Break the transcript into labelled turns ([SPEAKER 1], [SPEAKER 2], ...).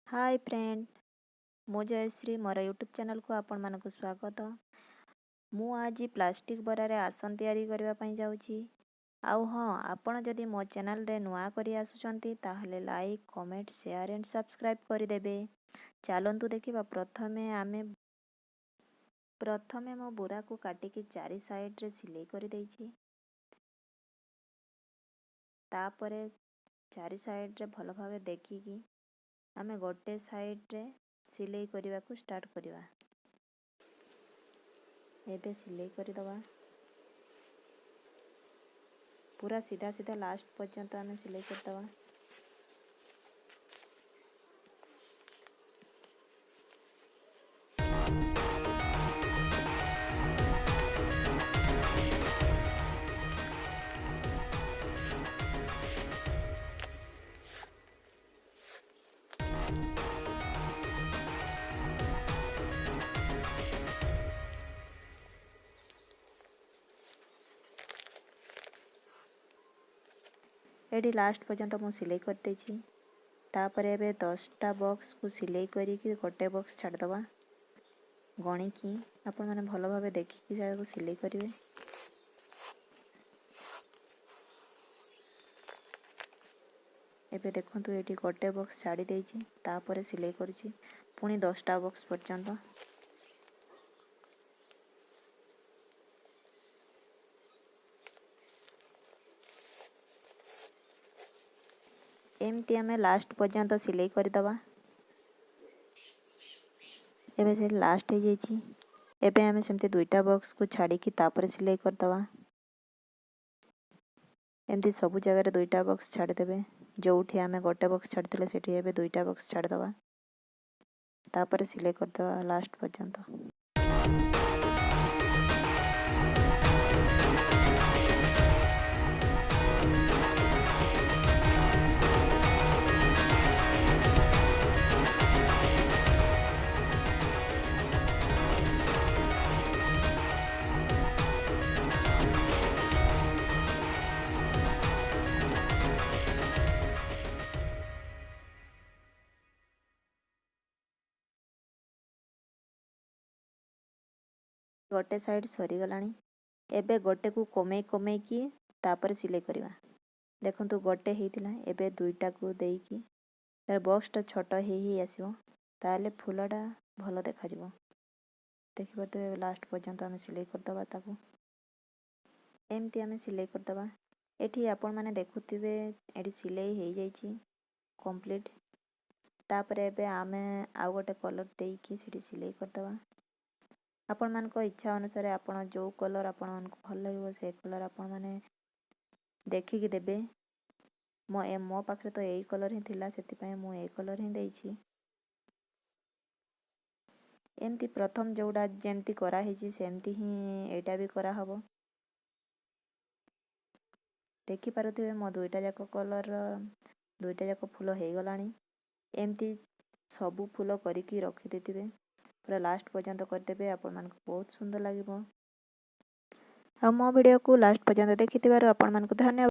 [SPEAKER 1] ହାଏ friend, ମୁଁ ଜୟଶ୍ରୀ। ମୋର YouTube ଚ୍ୟାନେଲ୍କୁ ଆପଣମାନଙ୍କୁ ସ୍ୱାଗତ। ମୁଁ ଆଜି ପ୍ଲାଷ୍ଟିକ୍ ବରାରେ ଆସନ ତିଆରି କରିବା ପାଇଁ ଯାଉଛି। ଆଉ ହଁ, ଆପଣ ଯଦି ମୋ ଚ୍ୟାନେଲ୍ରେ ନୂଆ କରି ଆସୁଛନ୍ତି, ତାହେଲେ like, comment, share and subscribe କରିଦେବେ। ଚାଲନ୍ତୁ ଦେଖିବା। ପ୍ରଥମେ ମୁଁ ବୁରାକୁ କାଟିକି ଚାରି ସାଇଡ଼୍ରେ ସିଲେଇ କରିଦେଇଛି। ତାପରେ ଚାରି ସାଇଡ଼୍ରେ ଭଲ ଭାବେ ଦେଖିକି ଆମେ ଗୋଟେ ସାଇଡ଼୍ରେ ସିଲେଇ କରିବାକୁ ଷ୍ଟାର୍ଟ କରିବା। ଏବେ ସିଲେଇ କରିଦେବା ପୁରା ସିଧା ସିଧା, ଲାଷ୍ଟ ପର୍ଯ୍ୟନ୍ତ ଆମେ ସିଲେଇ କରିଦେବା। ଏଠି ଲାଷ୍ଟ ପର୍ଯ୍ୟନ୍ତ ମୁଁ ସିଲେଇ କରିଦେଇଛି। ତାପରେ ଏବେ 10ଟା ବକ୍ସକୁ ସିଲେଇ କରିକି ଗୋଟେ ବକ୍ସ ଛାଡ଼ିଦେବା। ଗଣିକି ଆପଣମାନେ ଭଲ ଭାବେ ଦେଖିକି ତାକୁ ସିଲେଇ କରିବେ। ଏବେ ଦେଖନ୍ତୁ, ଏଠି ଗୋଟେ ବକ୍ସ ଛାଡ଼ି ଦେଇଛି, ତାପରେ ସିଲେଇ କରୁଛି ପୁଣି 10ଟା ବକ୍ସ ପର୍ଯ୍ୟନ୍ତ। ଏମିତି ଆମେ ଲାଷ୍ଟ ପର୍ଯ୍ୟନ୍ତ ସିଲେଇ କରିଦେବା। ଏବେ ସେ ଲାଷ୍ଟ ହେଇଯାଇଛି। ଏବେ ଆମେ ସେମିତି ଦୁଇଟା ବକ୍ସକୁ ଛାଡ଼ିକି ତାପରେ ସିଲେଇ କରିଦେବା। ଏମିତି ସବୁ ଜାଗାରେ ଦୁଇଟା ବକ୍ସ ଛାଡ଼ିଦେବେ। ଯେଉଁଠି ଆମେ ଗୋଟେ ବକ୍ସ ଛାଡ଼ିଥିଲେ, ସେଠି ଏବେ ଦୁଇଟା ବକ୍ସ ଛାଡ଼ିଦେବା, ତାପରେ ସିଲେଇ କରିଦେବା ଲାଷ୍ଟ ପର୍ଯ୍ୟନ୍ତ। ଗୋଟେ ସାଇଡ଼୍ ସରିଗଲାଣି। ଏବେ ଗୋଟେକୁ କମେଇ କମେଇକି ତାପରେ ସିଲେଇ କରିବା। ଦେଖନ୍ତୁ, ଗୋଟେ ହେଇଥିଲା, ଏବେ ଦୁଇଟାକୁ ଦେଇକି ତାର ବକ୍ସଟା ଛୋଟ ହେଇ ହେଇ ଆସିବ, ତାହେଲେ ଫୁଲଟା ଭଲ ଦେଖାଯିବ। ଦେଖିପାରୁଥିବେ, ଲାଷ୍ଟ ପର୍ଯ୍ୟନ୍ତ ଆମେ ସିଲେଇ କରିଦେବା ତାକୁ। ଏମିତି ଆମେ ସିଲେଇ କରିଦେବା। ଏଠି ଆପଣମାନେ ଦେଖୁଥିବେ, ଏଠି ସିଲେଇ ହେଇଯାଇଛି କମ୍ପ୍ଲିଟ୍। ତାପରେ ଏବେ ଆମେ ଆଉ ଗୋଟେ କଲର୍ ଦେଇକି ସେଠି ସିଲେଇ କରିଦେବା। ଆପଣମାନଙ୍କ ଇଚ୍ଛା ଅନୁସାରେ ଆପଣ ଯେଉଁ କଲର୍ ଆପଣମାନଙ୍କୁ ଭଲ ଲାଗିବ, ସେ କଲର୍ ଆପଣମାନେ ଦେଖିକି ଦେବେ। ମୋ ପାଖରେ ତ ଏଇ କଲର୍ ହିଁ ଥିଲା, ସେଥିପାଇଁ ମୁଁ ଏଇ କଲର୍ ହିଁ ଦେଇଛି। ଏମିତି ପ୍ରଥମ ଯେଉଁଟା ଯେମିତି କରାହେଇଛି, ସେମିତି ହିଁ ଏଇଟା ବି କରାହେବ। ଦେଖିପାରୁଥିବେ, ମୋ ଦୁଇଟା ଯାକ କଲର୍ର ଦୁଇଟା ଯାକ ଫୁଲ ହେଇଗଲାଣି। ଏମିତି ସବୁ ଫୁଲ କରିକି ରଖିଦେଇଥିବେ, ପୁରା ଲାଷ୍ଟ ପର୍ଯ୍ୟନ୍ତ କରିଦେବେ, ଆପଣମାନଙ୍କୁ ବହୁତ ସୁନ୍ଦର ଲାଗିବ। ଆଉ ମୋ ଭିଡ଼ିଓକୁ ଲାଷ୍ଟ ପର୍ଯ୍ୟନ୍ତ ଦେଖିଥିବାରୁ ଆପଣମାନଙ୍କୁ ଧନ୍ୟବାଦ।